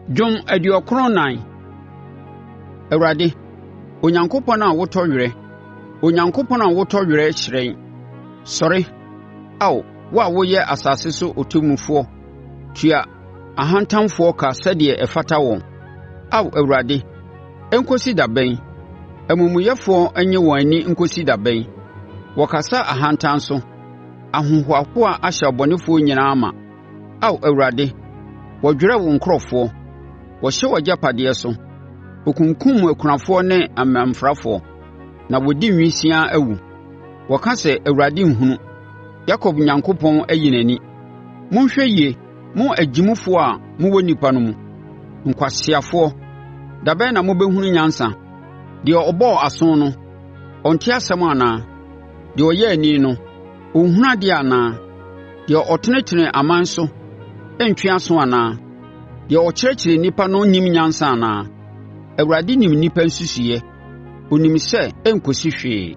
Dwom 94. Awurade, Onyankopɔn a wotɔ werɛ, Onyankopɔn a wotɔ werɛ hyerɛn. Sɔre, Ao wo a woyɛ asase so ɔtemmufoɔ tua ahantanfoɔ ka sɛdeɛ ɛfata wɔn. Ao Awurade, ɛnkɔsi da bɛn? Amumuyɛfoɔ nnye wɔn ani nkɔsi da bɛn? Wɔkasa ahantan so; ahohoahoa ahyɛ abɔnefoɔ nyinaa ma. Ao Awurade, wɔdwerɛ wo nkurɔfoɔ, wɔhyɛ w'agyapadeɛ so. Wɔkunkumm akunafoɔ ne amamfrafoɔ, na wɔdi nwisiaa awu. Wɔka sɛ, “ Awurade nhunu; Yakob Onyankopɔn ayi n'ani.” Monhwɛ yie, mo agyimifoɔ a mowɔ nnipa no mu, nkwaseafoɔ, da bɛn na mobɛhunu nyansa? Deɛ ɔbɔɔ aso no, ɔnte asɛm anaa? Deɛ ɔyɛɛ ani no, ɔnhunu adeɛ anaa? Deɛ ɔtenetene aman so ntwe aso anaa? Deɛ ɔkyerɛkyerɛ nnipa no nnim nyansa anaa? Awurade nim nnipa nsusuiɛ; ɔnim sɛ ɛnkɔsi hwee.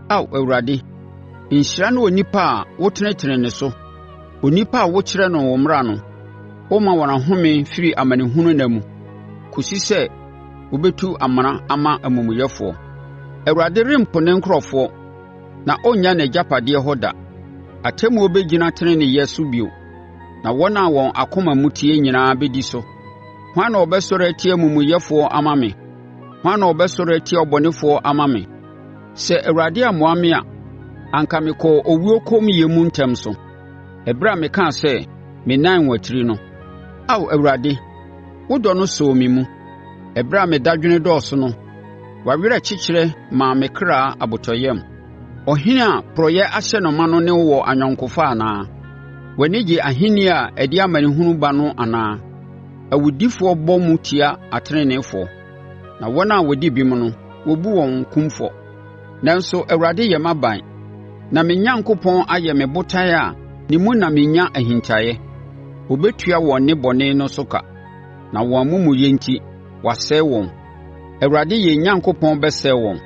Ao Awurade, nhyira ne onipa a wotenetene ne so, onipa a wokyerɛ no wo mmara no; woma wɔn ahome firi amanehunu nna mu, kɔsi sɛ wobɛtu amena ama amumuyɛfoɔ. Awurade rempo ne nkurɔfoɔ na ɔrennya n'agyapadeɛ hɔ da. Atemmuo bɛgyina teneneeyɛ so bio, na wɔn a wɔn akoma mu teɛ nyinaa bɛdi so. Hwan na ɔbɛsɔre atia amumuyɛfoɔ ama me? Hwan na ɔbɛsɔre atia abɔnefoɔ ama me? Sɛ Awurade ammoa me a, anka mekɔɔ owuo kommyɛ mu ntɛm so. Ɛberɛ a mekaa sɛ, “Me nan rewatiri” no, Ao Awurade, wo dɔ no sɔɔ me mu. Ɛberɛ a me dadwene dɔɔso no, w'awerɛkyekyerɛ maa me kra abotɔyam. Ɔhene a porɔeɛ ahyɛ no ma no ne wo wɔ ayɔnkofa anaa? W'ani gye ahennie a ɛde amanehunu ba no ho anaa? Awudifoɔ bɔ mu tia ateneneefoɔ, na wɔn a wɔdi bem no, wɔbu wɔn kumfɔ. Nanso Awurade yɛ m'aban, na me Onyankopɔn ayɛ me botan a ne mu na menya ahintaeɛ. Ɔbɛtua wɔn nnebɔne no so ka, na wɔn amumuyɛ enti wasɛe wɔn. Awurade yɛn Onyankopɔn bɛsɛe wɔn.